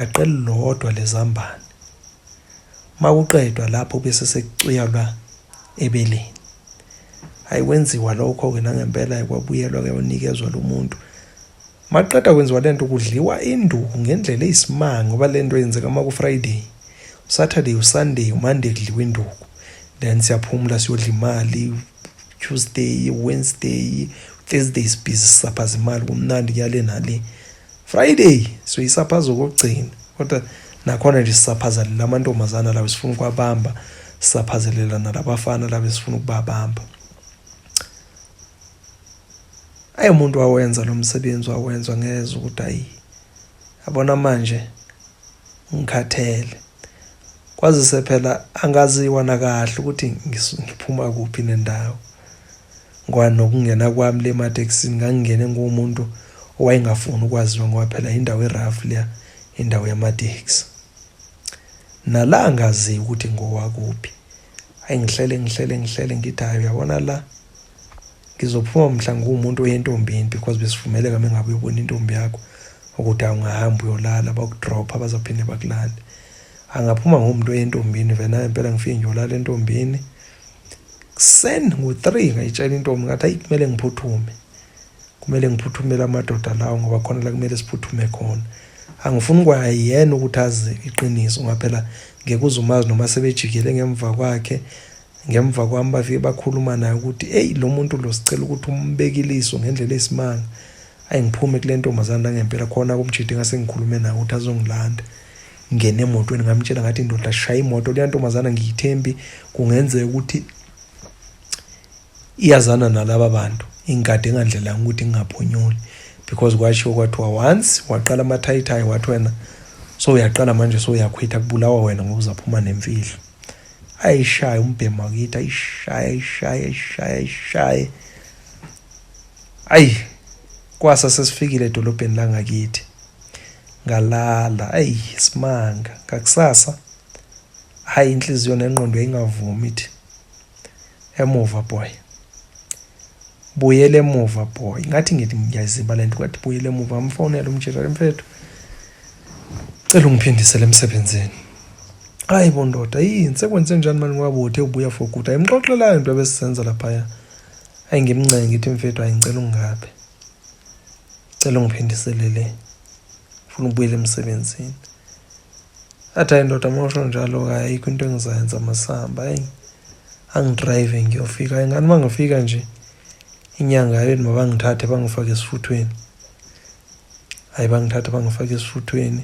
Igaqa elilodwa lezambane. Uma kuqedwa lapho bese sekucwiyalwa ebeleni. Hayi kwenziwa lokho-ke nangempela kwabuyelwa kuyonikezwa lo muntu. Maqeda kwenziwa lento kudliwa induku ngendlela eyisimanga ngoba lento yenzeka uma ku-Friday, uSaturday, uSunday, uMonday kudliwa induku. Then siyaphumula siyodla imali Tuesday, Wednesday, Thursday sibhizi sisaphaza imali kumnandi kuyale nale. Friday soyisaphaza okokugcina kodwa nakhona nje sisaphazalela amantombazana lawo sifuna ukwabamba sisaphazelela nalabafana laba esifuna ukubabamba. Ayi umuntu wawenza lo msebenzi wawenza ngezwe ukuthi ayi yabona manje ngikhathele kwazise phela angaziwa nakahle ukuthi ngiphuma kuphi nendawo ngoba nokungena kwami le ematekisini ngangingene ngumuntu owayengafuni ukwaziwa ngoba phela indawo e-rough leya indawo yamatekisi nala angaziwa ukuthi ngowakuphi. Hayi ngihlele ngihlele ngihlele ngithi hayi uyabona la ngizophuma mhla ngiwumuntu oyentombini because besivumeleka uma ngabe uyobona intombi yakho ukuthi awungahamba uyolala bakudropha bazophinde bakulande. Angaphuma ngumuntu oyentombini vele naye impela ngifike ngiyolala entombini. Kuseni ngo-three ngayitshela intombi ngathi ayi kumele ngiphuthume. Kumele ngiphuthumele amadoda lawo ngoba khona la kumele siphuthume khona. Angifuni kwayena ukuthi azi iqiniso ngoba phela ngeke uze umazi noma sebejikele ngemva kwakhe ngemva kwami bafike bakhuluma naye ukuthi eyi lo muntu lo sicela ukuthi umbeke iliso ngendlela eyisimanga. Ayi ngiphume kule ntombazane nangempela khona kumjidi ngase ngikhulume naye ukuthi azongilanda. Ngene emotweni ngamtshela ngathi ndoda shaya imoto leya ntombazana ngiyithembi kungenzeka ukuthi iyazana nalaba bantu ingigade ngandlela ukuthi ngingaphunyuli because kwashiwo kwathiwa once waqala amathayithayi wathi wena so uyaqala manje so uyakhwitha kubulawa wena ngoba uzaphuma nemfihlo. Ayishaye umbhemu wakithi ayishaye ayishaye ayishaye ayishaye. Ayi kwasa sesifikile edolobheni langakithi ngalala ayi simanga ngakusasa hayi inhliziyo nengqondo yayingavumi ithi emuva boy buyela emuva boy ngathi ngithi ngiyaziba lento kwathi buyela emuva ngamfonela umjita mfethu cela ungiphindisele emsebenzini. Hayi bo ndoda yini sekwenze njani manje ngoba bothe ubuya for good ayimxoxelayo into ebesisenza laphaya. Hayi ngimncenge ngithi mfethu hayi ngicela ungingaphe cela ungiphindisele le ngifuna ukubuyela emsebenzini. Athi hayi ndoda uma usho njalo-ke ayikho into engizayenza masihamba hayi angidrayive ngiyofika. Hayi ngani uma ngifika nje inyanga yenu mabangithathe bangifake esifuthweni. Hayi bangithathe bangifake esifuthweni.